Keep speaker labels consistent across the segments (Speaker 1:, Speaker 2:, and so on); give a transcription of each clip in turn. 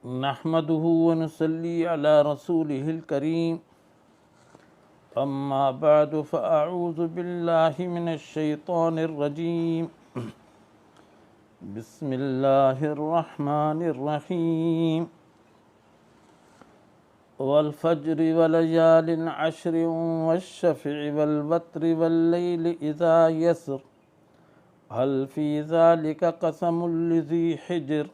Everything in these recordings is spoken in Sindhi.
Speaker 1: نحمده ونصلي على رسوله الڪريم اما بعد فاعوذ بالله من الشيطان الرجيم بسم الله الرحمن الرحيم والفجر وليال عشر والشفع والوتر والليل اذا يسر هل في ذلك قسم لذي حجر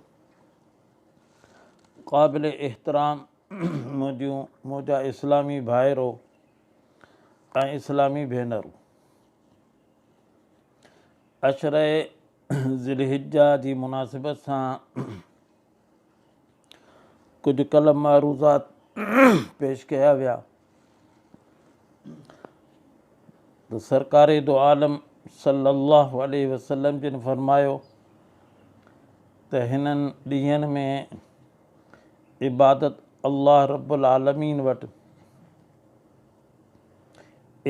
Speaker 1: قابل احترام منهنجون منهنجا اسلامي ڀائرو ۽ اسلامي ڀينرون عشره ذوالحجه جي مناسبت سان ڪجهه قلم معروضات پيش ڪيا ويا ته سرڪار دو عالم صلي الله عليه وسلم جن فرمايو ته هنن ڏينهن ۾ عبادت الله رب العالمين وٽ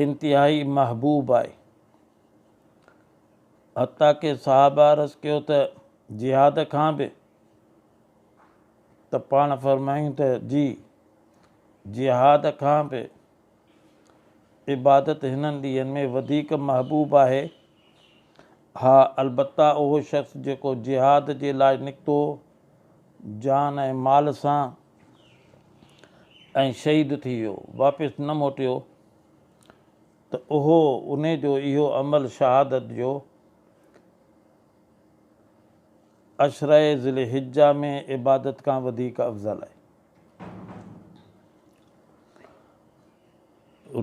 Speaker 1: انتهائي محبوب آهي. حتيٰ ڪي صحابه عرض ڪيو ته جهاد کان به ته پاڻ فرمايون ته جي جهاد کان به عبادت هنن ڏينهن ۾ وڌيڪ محبوب آهي. ها البته اهو شخص جيڪو جهاد جي لاء نڪتو جان ۽ مال سان ۽ شهيد ٿي ويو واپس نه موٽيو ته اهو انهي جو اهو عمل شهادت جو عشره ذي الحجه ۾ عبادت کان وڌيڪ افضل آهي.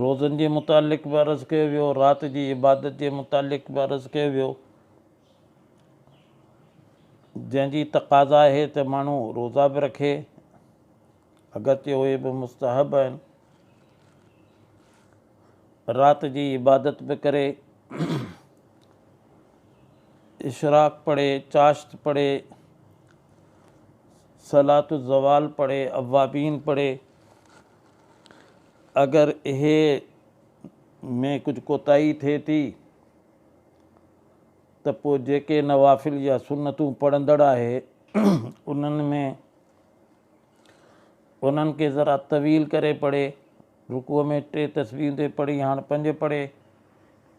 Speaker 1: روزن جي متعلق به عرض ڪيو ويو، رات جي عبادت جي متعلق به عرض ڪيو ويو، جنهن جي تقاضا آهي ته ماڻهو روزا به رکي، اگرچه اهي به مستحب آهن، رات جي عبادت به ڪري، اشراق پڙهي، چاشت پڙهي، صلات الزوال پڙهي، اوابين پڙهي. اگر اهي ۾ ڪجهه ڪوتاهي ٿئي ٿي ته پوء جيڪي نوافل يا سنتون پڙهندڙ آهي انهن ۾ انهن کي ذرا طويل ڪري پڙهي، رڪوع ۾ ٽي تسبيحون تي پڙهي هاڻ پنج پڙهي،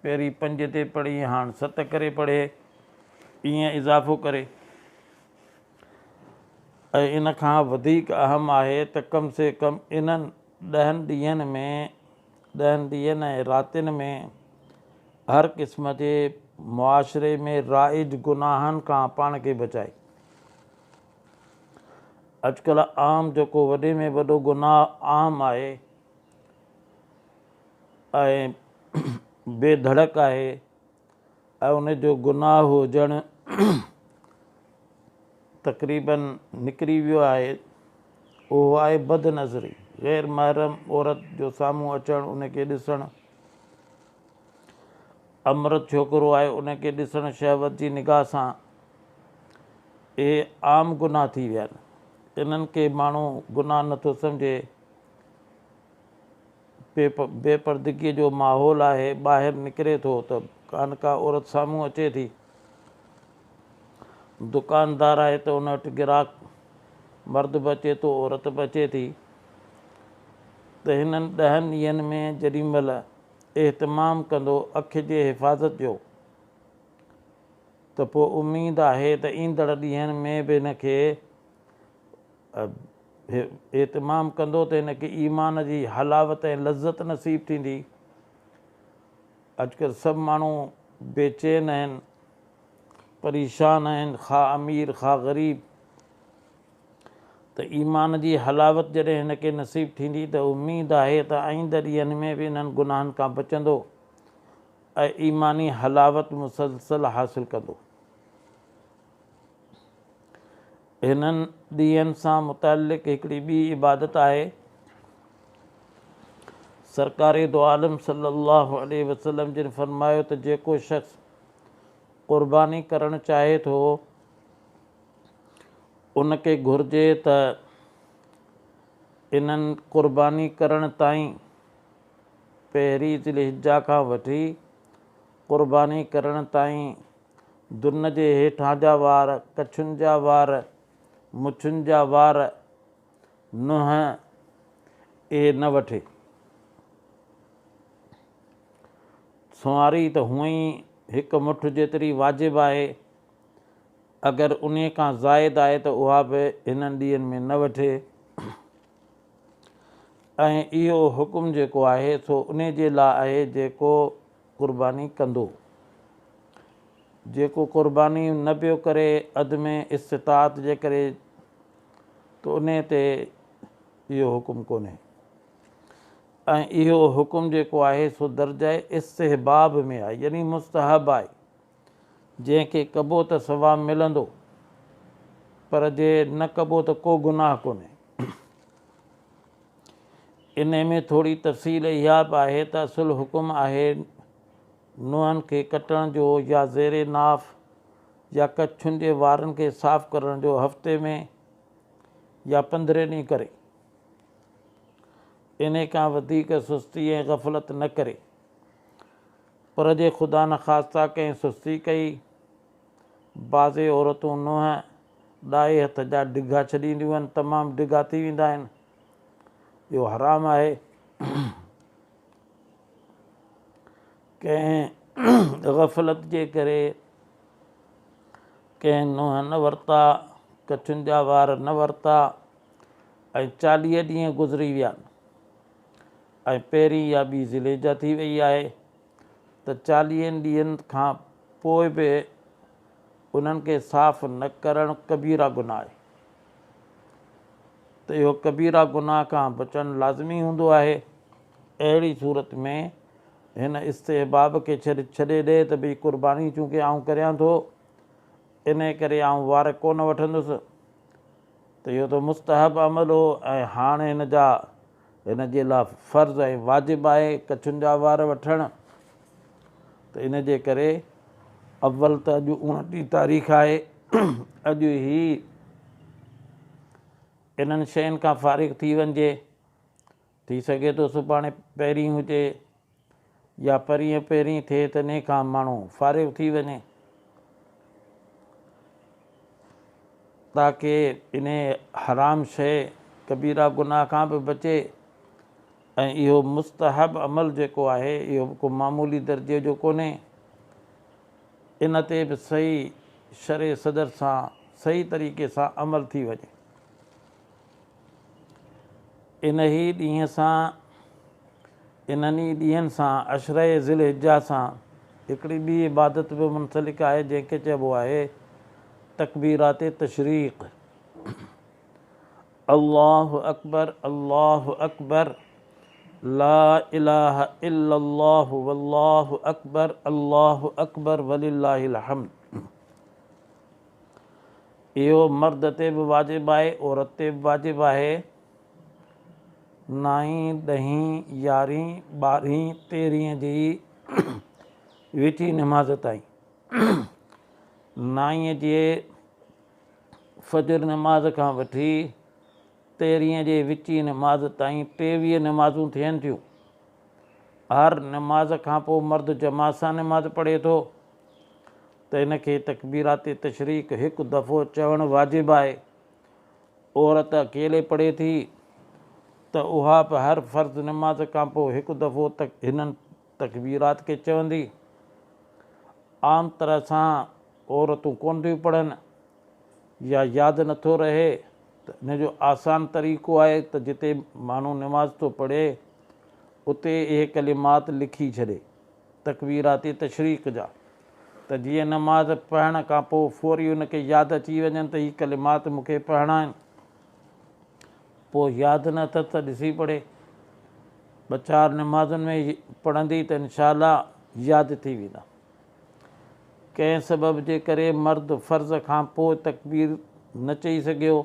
Speaker 1: پهرين پنج تي پڙهي هاڻ ست ڪري پڙهي، ائين اضافو ڪري. ۽ ان کان وڌيڪ اهم آهي ته ڪم سي ڪم انهن ڏهن ڏينهن ۾ ڏهن ڏينهن ۽ راتين ۾ هر قسم جي معاشري ۾ رائج گناهن کان پاڻ کي بچائي. اڄڪلهه عام جيڪو وڏي ۾ وڏو گناهه عام آهي ۽ بي ڌڙڪ آهي ۽ ان جو گناهه هجڻ تقريباً نڪري ويو آهي، اهو آهي بد نظري، غير محرم عورت جو سامهون اچڻ، ان کي ڏسڻ، امرد ڇوڪرو آهي ان کي ڏسڻ شهوت جي نگاهه سان، اهي عام گناهه ٿي ويا آهن، انهن کي ماڻهو گناهه نٿو سمجهي. بي پردگيء جو ماحول آهي، ٻاهر نڪري ٿو ته ڪا نه ڪا عورت سامهون اچي ٿي. دڪاندار آهي ته ان وٽ گراهڪ مرد به اچي ٿو عورت به اچي ٿي ته هنن ڏهن ڏينهن ۾ جيڏي مهل اهتمام ڪندو اک جي حفاظت جو ته پوء اميد آهي ته ايندڙ ڏينهن ۾ به هن کي اهتمام ڪندو ته هن کي ايمان جي حلاوت ۽ لذت نصيب ٿيندي. اڄڪلهه سڀ ماڻهو بي چين آهن، پريشان آهن، خواه امير خواه غريب، ته ايمان جي حلاوت جڏهن هن کي نصيب ٿيندي ته اميد آهي ته آئينده ڏينهن ۾ به انهن گناهن کان بچندو ۽ ايماني حلاوت مسلسل حاصل ڪندو. هنن ڏينهن سان متعلق هڪڙي ٻي عبادت آهي. سرڪار دو عالم صلي الله عليه وسلم جن فرمايو ته جيڪو شخص قرباني ڪرڻ چاهي ٿو ان کي گهرجي ته انهن قرباني ڪرڻ تائين پهرين ذي الحجه کان وٺي قرباني ڪرڻ تائين دن جي هيٺان جا وار، ڪڇن جا وار، مڇن جا وار ننهن اهي نه وٺي. سنواري ته هونئن ئي هڪ مٺ جيتري واجب آهي، اگر انهيء کان زائد آهي ته اها به هنن ڏينهن ۾ نه وٺي ۽ اهو حڪم جيڪو آهي سو انهي جي لاء آهي جيڪو قرباني ڪندو. جيڪو قرباني نه پيو ڪري عدم استطاعت جي ڪري ته انهي تي اهو حڪم ڪونهي ۽ اهو حڪم جيڪو آهي سو درجه استحباب ۾ آهي يعني مستحب آهي. جنهن کي ڪبو ته ثواب ملندو، پر جي نه ڪبو ته ڪو گناهه ڪونهي. انهي ۾ ٿوري تفصيل اها به آهي ته اصل حڪم آهي نونهن کي ڪٽڻ جو يا زير ناف يا ڪڇن جي وارن کي صاف ڪرڻ جو هفتي ۾ يا پندرهين ڏينهن ڪري. انهي کان وڌيڪ سستي ۽ غفلت نه ڪري. پر جي خدا نخواسته ڪنهن سستي ڪئي، بعضي عورتون نونهن ڏائي هٿ جا ڊگها ڇڏينديون آهن، تمام ڊگها ٿي ويندا آهن، اهو حرام آهي. ڪنهن غفلت جي ڪري ڪنهن نونهن نه ورتا، ڪڇن جا وار نه ورتا ۽ 40 ڏينهن گذري ويا. ۽ پهرين يا ٻي ذوالحجه ٿي وئي آهي ته چاليهن ڏينهن کان پوء به انهن کي صاف نه ڪرڻ ڪبيره گناهه آهي ته اهو ڪبيره گناهه کان بچڻ لازمي هوندو آهي. اهڙي صورت ۾ هن استحباب کي ڇڏي ڏي ته ڀئي قرباني چونڪه آئون ڪريان ٿو انهي ڪري آئون وار ڪونه وٺندس ته اهو ته مستحب عمل هو ۽ هاڻ هن جا هن جي لاء فرض ۽ واجب آهي ڪڇن جا وار وٺڻ ته ان جي ڪري اول ته اڄ 29 تاريخ آهي اڄ هي انهن شين کان فارغ ٿي وڃجي ٿي سگهي ٿو سڀاڻي پهرين هجي يا پرينء پهرين ٿئي ته انهي کان ماڻهو فارغ ٿي وڃي تاڪه انهي حرام شيء ڪبيره گناهه کان به بچي ۽ اهو مستحب عمل جيڪو آهي اهو به ڪو معمولي درجي جو ڪونهي ان تي به صحيح شرع صدر سان صحيح طريقي سان عمل ٿي وڃي. انهي ڏينهن سان، انهن ئي ڏينهن سان، عشرهء ذي الحجه سان، هڪڙي ٻي عبادت به منسلڪ آهي، جنهن کي چئبو آهي تڪبيرات تشريق. الله اڪبر الله اڪبر لا اله الا الله والله اڪبر الله اڪبر ولله الحمد. اهو مرد تي به واجب آهي، عورت تي به واجب آهي. نائين، ڏهين، يارهين، ٻارهين، تيرهين جي وچين نماز تائين. نائين جي فجر نماز کان وٺي تيرهين جي وچين نماز تائين 23 نمازون ٿين ٿيون. هر نماز کان پوء مرد جماعت سان نماز پڙهي ٿو. ته ان کي تڪبيرات تشريق هڪ دفعو چوڻ واجب آهي. عورت اڪيلي پڙهي ٿي ته اها به هر فرض نماز کان پوء هڪ دفعو هنن تڪبيرات کي چوندي. عام طرح سان عورتون ڪونه ٿيون پڙهن يا ياد نٿو رهي ته ان جو آسان طريقو آهي ته جتي ماڻهو نماز ٿو پڙهي اتي اهي ڪلمات لکي ڇڏي. تڪبيرات تشريق جا ته جيئن نماز پڙهڻ کان پوء فوري ان کي ياد اچي وڃن ته هي ڪلمات مون کي پڙهڻا آهن. پوء ياد نه اٿس ته ڏسي پڙهي. ٻه چار نمازن ۾ پڙهندي ته انشاء الله ياد ٿي ويندا. ڪنهن سبب جي ڪري مرد فرض کان پوء تڪبير نه چئي سگهيو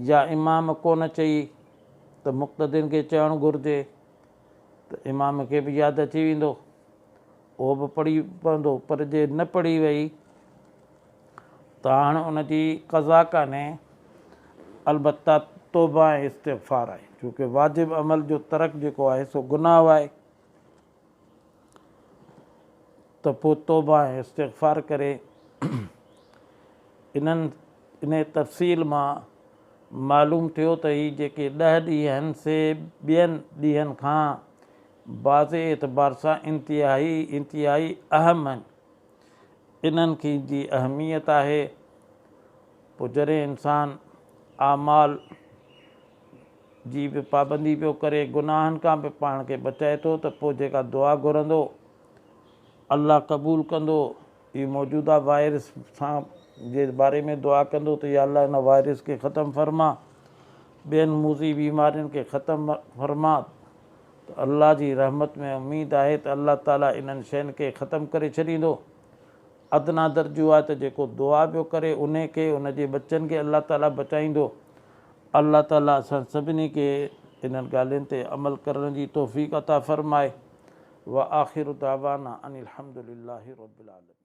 Speaker 1: يا امام ڪونه چئي ته مقتدين کي چوڻ گهرجي. ته امام کي به ياد اچي ويندو، اهو به پڙهي پوندو، پر جي نه پڙهي وئي ته هاڻ ان جي قضا ڪانهي، البته توبه ۽ استغفار آهي، ڇو ڪه واجب عمل جو ترڪ جيڪو آهي سو گناهه آهي، ته پوء توبه ۽ استغفار ڪري. انهن انهي تفصيل مان معلوم ٿيو ته هي جيڪي ڏهه ڏينهن آهن سي ٻين ڏينهن کان بعضي اعتبار سان انتهائي انتهائي اهم آهن. انهن کي جي اهميت آهي پوء جڏهن انسان اعمال جي به پابندي پيو ڪري گناهن کان به پاڻ کي بچائي ٿو ته پوء جيڪا دعا گهرندو الله قبول ڪندو. هي موجوده وائرس سان جي باري ۾ دعا ڪندو ته يا الله هن وائرس کي ختم فرما ٻين موذي بيمارين کي ختم فرما ته الله جي رحمت ۾ اميد آهي ته الله تعالي انهن شين کي ختم ڪري ڇڏيندو. ادنيٰ درجو آهي ته جيڪو دعا پيو ڪري انهي کي ان جي ٻچن کي الله تعالي بچائيندو. الله تعالي اسان سڀني کي انهن ڳالهين تي عمل ڪرڻ جي توفيق عطا فرمائي. وآخر دعوانا ان الحمد لله رب العالمين.